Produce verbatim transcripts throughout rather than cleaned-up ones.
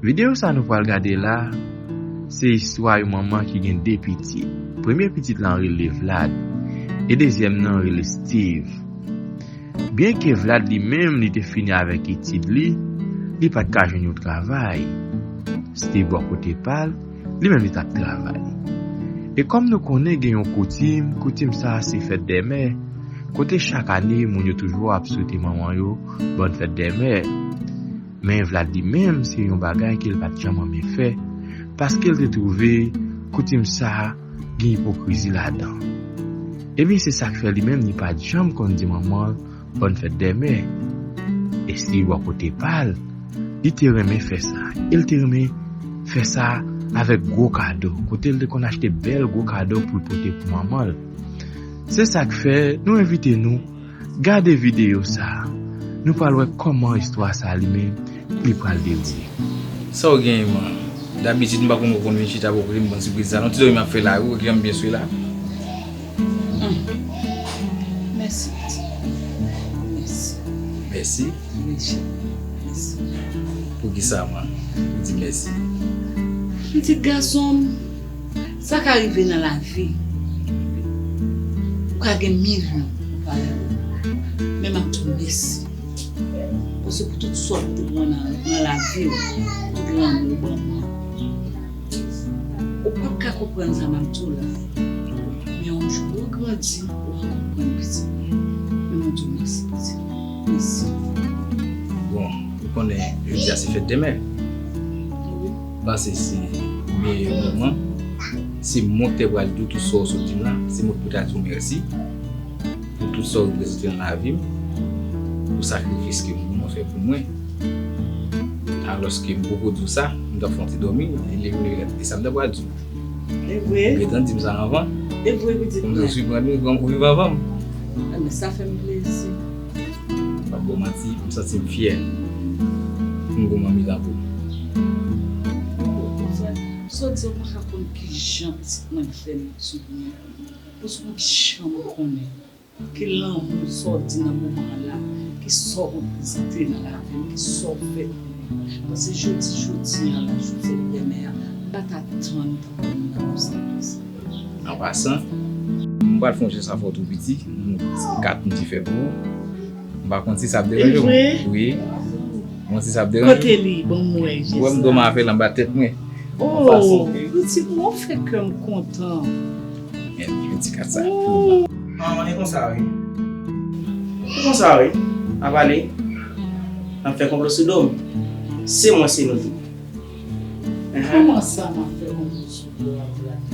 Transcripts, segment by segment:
Videyo sa nou pral gade la, se istwa yon manman ki gen de pitit. Premye pitit lan rele Vlad, e dezyèm nan rele Steve. Byenke Vlad li menm li te fini avèk etid li, li pa t ka jwenn yon travay. Steve bò kote pa l, li menm li t ap travay. E kòm nou konnen gen yon koutim, koutim sa a se fèt dè mè, kote chak ane moun yo toujou ap swete manman yo bòn fèt dè mè. Men Vlad li menm se yon bagay ke l pa t janm renmen fè, paske l te twouve koutim sa a gen ipokrizi ladan. Ebyen se sa k fè li menm li pa t janm konn di manman l bòn fèt dè mè. E Steve bò kote pa l, li te renmen fè sa. E l te renmen fè sa avèk gwo kado, kote l te konn achte bèl gwo kado pou l pote pou manman l. Se sa k fè nou envite nou gade videyo sa a. Nou pral wè kòman istwa sa a li menm li pral dewoule. Sa w genyen, man? Dabitid, m pa konn ou konn vin chita bò kote m, bann sipriz sa. Non, ti dòmi m ap fè la, wi, wè kijan m byen swe la. Mèsi, pitit. Mèsi. Mèsi. Mèsi. Mèsi. Poukisa, man? Ou di mèsi. Pitit gason m, sa ka rive nan lavi. Ou ka gen milyon ou pa renmen. Men m ap di w mèsi. Paske pou tout sa w te pran nan, nan lavi w, tout lanmou w ban mwen. Ou p ap ka konprann sa m ap di w la. Men yon jou w grandi, w a konprann pitit mwen. Men mwen di w mèsi pitit mwen. Mèsi. Bon, ou konnen jodi a se fèt dè mè. M panse se meyè moman. Se mwen ki te pral di w tout sa w sot di m la. Se mwen ki pou ta di w mèsi. Pou tout sa w reprezante nan lavi m, pou sakrifis ke manman w fè pou mwen. Alòske m poko di w sa, m t ap fè yon ti dòmi, e lè m leve la, e sa m ta pral di w. E vre? Ou gentan di m sa anvan. E vre, pitit mwen. Kòmsi w siprann m, ou viv anvan m. Enben, sa fè m plezi. M p ap ba w manti, m santi m fyè pou m gon manmi tankou w. Sa w di a, ou pa ka konn kijan pitit mwen fè m souvni. Paske ou janm konnen ki lanmou sa w di nan moman an la, ki sa w reprezante nan lavi m, ki sa w fè pou mwen. Paske jodi, jodi an la, jou fèt dè mè a, m pa t atann pou mwen nan konsa konsa. An pasan, m pral fè yon jès a fè w tou piti, yon ti kat m te fè pou ou. M pa konn si sa ap deranje w. Wi. M pa konn si sa ap deranje w. Kote li? Ban m wè jès la. Ou wè m dòmi avè l anba tèt mwen. Oh, pitit mwen, ou fè kè m kontan. Men, yon ti kat sa pou ou. Manman, e konsa wi. E konsa wi. Ap ale. N ap fè konplo sou do m. Se mwen, se nou tou. Kòman sa n ap fè konplo sou do a Vlad?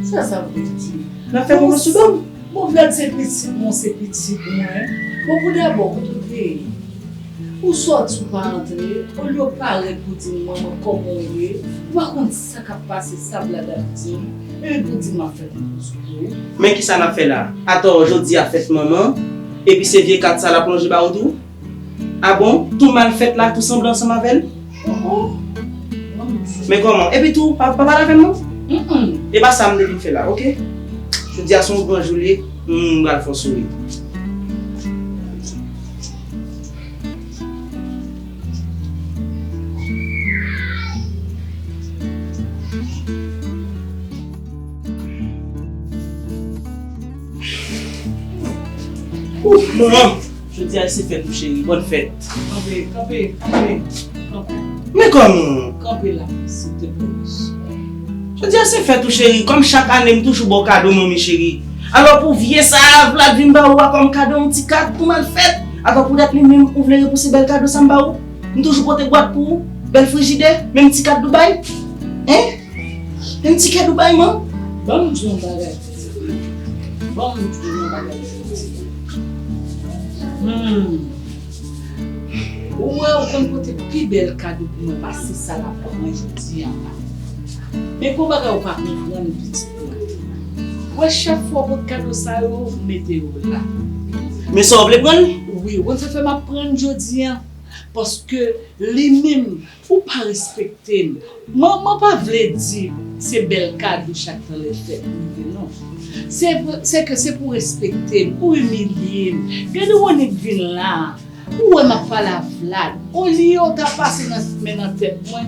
Sa sa vle di? N ap fè konplo sou do m. Bon, Vlad se pitit mwen, se pitit mwen. Bon, pou dabò, kote w te ye? Ou sòti ou pa antre, olye w parèt pou di m manman kòman w ye, ou pa konn sa k ap pase, sa Vlad ap di m, epi pou di m ap fè konplo sou do w. Men kisa n ap fè la? Atò, jodi a fèt manman, epi se vye kat sa l ap lonje ba ou tou? A bon? Tou malfèt la, tou sanble ansanm avè l? Men kòman? Epi tou, pa, pa pale avè m non. E pa sa m te vin fè la, oke? Jodi a se yon gran jou l ye, m pral fè w souri. Ouf, manman! Jodi a se fèt ou cheri, bòn fèt. Kanpe, kanpe, kanpe, kanpe. Men kòman? Kanpe la, silteplè, mesye. Jodi a se fèt ou cheri, kòm chak ane m toujou ba w kado manmi cheri. Alò pou vye sa a, Vlad vin ba ou a kòm kado yon ti kat pou malfèt. Atò pou dat li menm ou vle repouse bèl kado sa m ba ou? M toujou pote bwat pou ou, bèl frijidè, menm ti kat Dubai. Hein? Yon ti kado bay man. Ban m di w yon bagay. Ban m di w yon bagay jodi a. Hmm. Ou wè ou konn pote pi bèl kado pou mwen pase sa l ap pran jodi a la. Men gon bagay ou pa konprann pitit mwen. Ou wè chak fwa w pot kado sa yo, ou mete yo la. Men sa w vle pran l? Wi, ou konn sa fè m ap pran l jodi a. Paske li menm, ou pa respekte m. Mwen, mwen pa vle di se bèl kado chak tan lè fèt m rive, non. Se, se ke se pou w respekte m, pou w imilye m. Gade w annik vin la, Ou wè m ap pale a Vlad. Olye w ta pase nan men nan tèt mwen,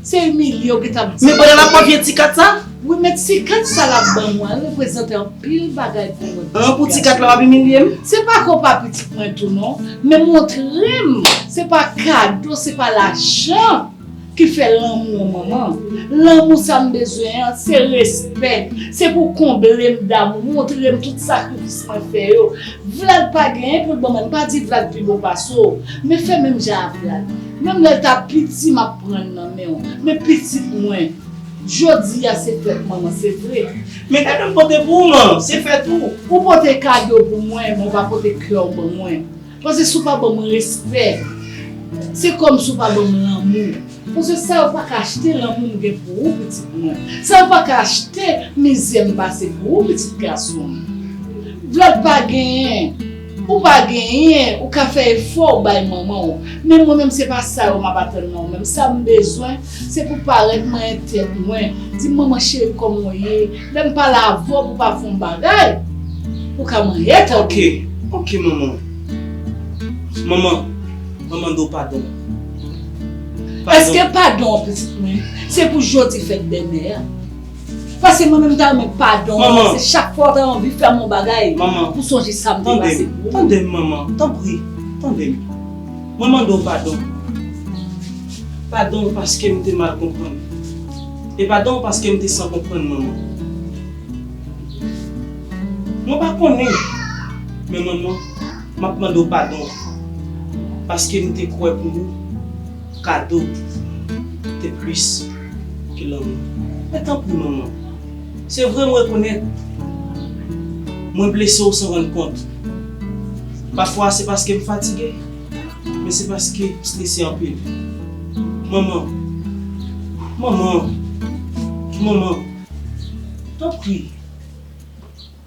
se imilye w ki t ap di. Men pandan l ap ban vye ti kat sa? Wi, men ti kat sa l ap ban mwen an reprezante anpil bagay pou mwen. An, pou ti kat la w ap imilye m? Se pa ke w pa pitit mwen tou non, men montre m se pa kado, se pa lajan ki fè lanmou an, manman. Lanmou sa m bezwen an, se respè. Se pou konble m damou, montre m tout sakrifis mwen fè yo. Vlad pa genyen pou l ban mwen. M pa di Vlad pi bon pase w, men fè menm jan a Vlad. Menm lè l ta piti, m ap pran l nan men w. Men pitit mwen, jodi a se fèt manman, se vre. Men kado m pote pou ou, man, se fèt ou. Ou pote kado pou mwen, men w pa pote kè w ban mwen. Paske si w pa ban mwen respè, se kòmsi w pa ban mwen lanmou. Paske sa yo pa ka achte lanmou m gen pou ou, pitit mwen. Sa yo pa ka achte mizè m pase pou ou, pitit gason m. Vlad pa genyen, ou pa genyen, ou ka fè efò, ou bay manman w. Men mwen menm, se pa sa yo m ap atann nan ou menm. Sa m bezwen, se pou parèt mwen entèt mwen. Di m, "Manman cheri, kòman w ye?" Lè m pale avè w, pou pa fè yon bagay, ou ka manyè tande. Ok, ok, manman. Manman, manman, mande w padon. Èske padon an, pitit mwen, se pou jodi fèt bèlmè a? Paske mwen menm, m ta renmen padon an, se chak fwa w ta anvi fè m yon bagay, pou sonje sa m te pase pou ou. Tande m, manman, tanpri, tande m. Mwen mande w padon. Padon paske m te mal konprann. E padon paske m te san konprann, manman. Mwen pa konnen, men manman, m ap mande w padon. Paske m te kwè pou ou, kado te plis ke lanmou. Men tanpri, manman. Se vre, m rekonèt mwen blese w san rann kont. Pafwa, se paske m fatige, men se paske m strese anpil. Manman, manman, manman, tanpri,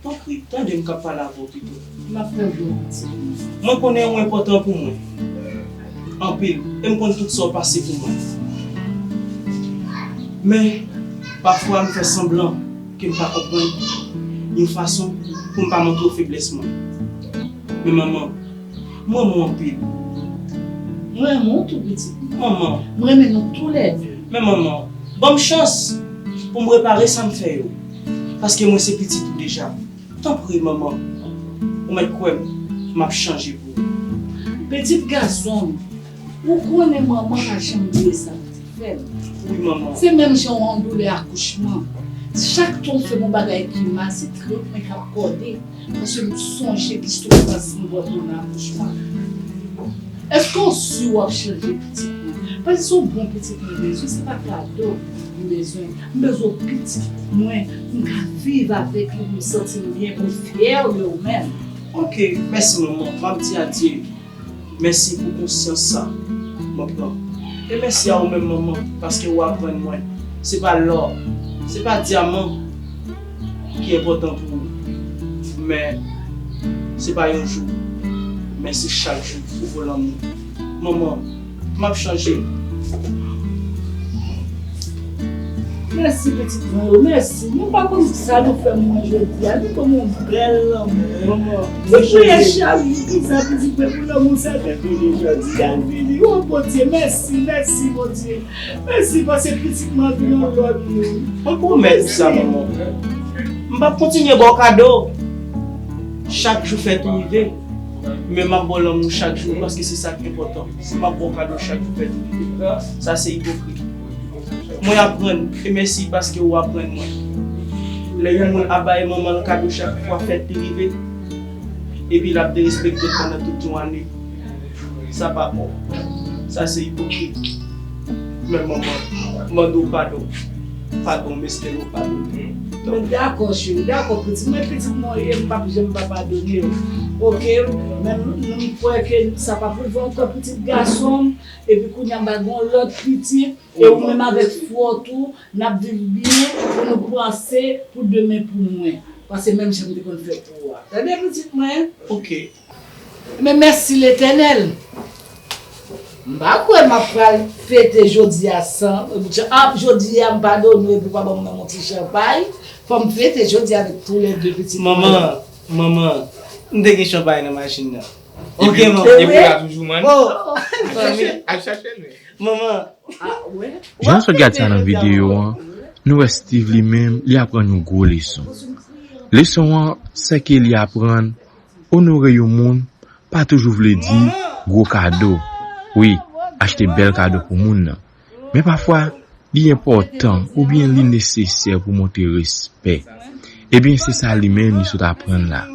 tanpri, tande m k ap pale avè w pito. M ap tande w, pitit mwen. Mwen konnen ou enpòtan pou mwen anpil, e m konn tout sa w pase pou mwen. Men, pafwa, m fè sanblan ke m pa konprann yon fason pou m pa montre w feblès mwen. Men manman, m renmen w anpil. Mwen renmen w tou, pitit mwen. Manman. M renmen nou toulède. Men manman, ban m chans pou m repare sa m fè yo. Paske mwen se pitit ou deja. Tanpri, manman, ou mèt kwè m, m ap chanje pou ou. Pitit gason m, ou konnen manman pa janm bliye sa pitit fè m. Wi, manman. Se menm jan w an doulè akouchman. Chak tan w fè m yon bagay ki mal, se trip mwen k ap kòde. Paske m sonje ki soufrans m pran nan akouchman. Èske w si w ap chanje pitit mwen? Paske se yon bon pitit mwen bezwen, se pa kado m bezwen. M bezwen yon pitit mwen, pou m ka viv avèk li, pou m santi m byen, pou m fyè de ou menm. Ok, mèsi manman, m ap di adye. Mèsi pou konsyans sa mwen pran. E mèsi a ou menm manman, paske ou aprann mwen se pa lò, se pa dyaman ki enpòtan pou ou. Men se pa yon jou, men se chak jou ou vo lanmou. Manman, m ap chanje. Mèsi pitit mwen yo, mèsi. Nou pa konn sa nou fè mwen jodi a. Nou ban m yon bèl lanmou. Manman, mwen chanje. Chak jou konsa pitit mwen pou lanmou sa te vini jodi a vini. O Bondye, mèsi, mèsi Bondye. Mèsi paske pitit mwen vin yon lòt moun. Mwen pwomèt ou sa, manman. M p ap kontinye ba w kado. Chak jou fè tou rive. Men m ap ba w lanmou chak jou paske se sa k enpòtan. Si m ap ba w kado chak jou fè tou rive, sa se ipokrit. Mwen aprann, e mèsi paske ou aprann mwen. Lè yon moun ap bay manman l kado chak fwa fèt li rive, epi l ap derespekte l pandan tout yon ane. Sa pa bon. Sa se ipokrit. Men manman, mande w padon. Padon, m espere w padone. Men dakò, cheri, dakò, pitit. Men pitit mwen ye, m p ap janm pa padone w. Oke? Men m, m kwè ke sa p ap rive ankò, pitit gason m. Epi kounye a m va gen yon lòt pitit. E ou menm avèk frè w tou, n ap viv byen, pou nou panse pou demen pou mwen. Paske menm jan m te konn fè pou ou a. Tande pitit mwen? Oke. Men mèsi Letènèl. M pa kwè m ap pral fete jodi a san, ap jodi a m padone w epi w pa ban mwen yon ti chanpay. Fò m fete jodi a avèk toulède pitit mwen. Manman, manman, m te gen chanpay nan machin nan. Ok, Epi, man. Epi w la toujou, man. Oh, Al chache, al chache l, men. Manman. Jan nou sot gad sa nan videyo an, nou wè Steve li menm, li aprann yon gwo leson. Leson an, se ke li aprann, onore yon moun, pa toujou vle di gwo kado. Wi, achte bèl kado pou moun nan. Men pafwa, li enpòtan oubyen li nesesè pou montre respè. Ebyen, se sa li menm li sot aprann la.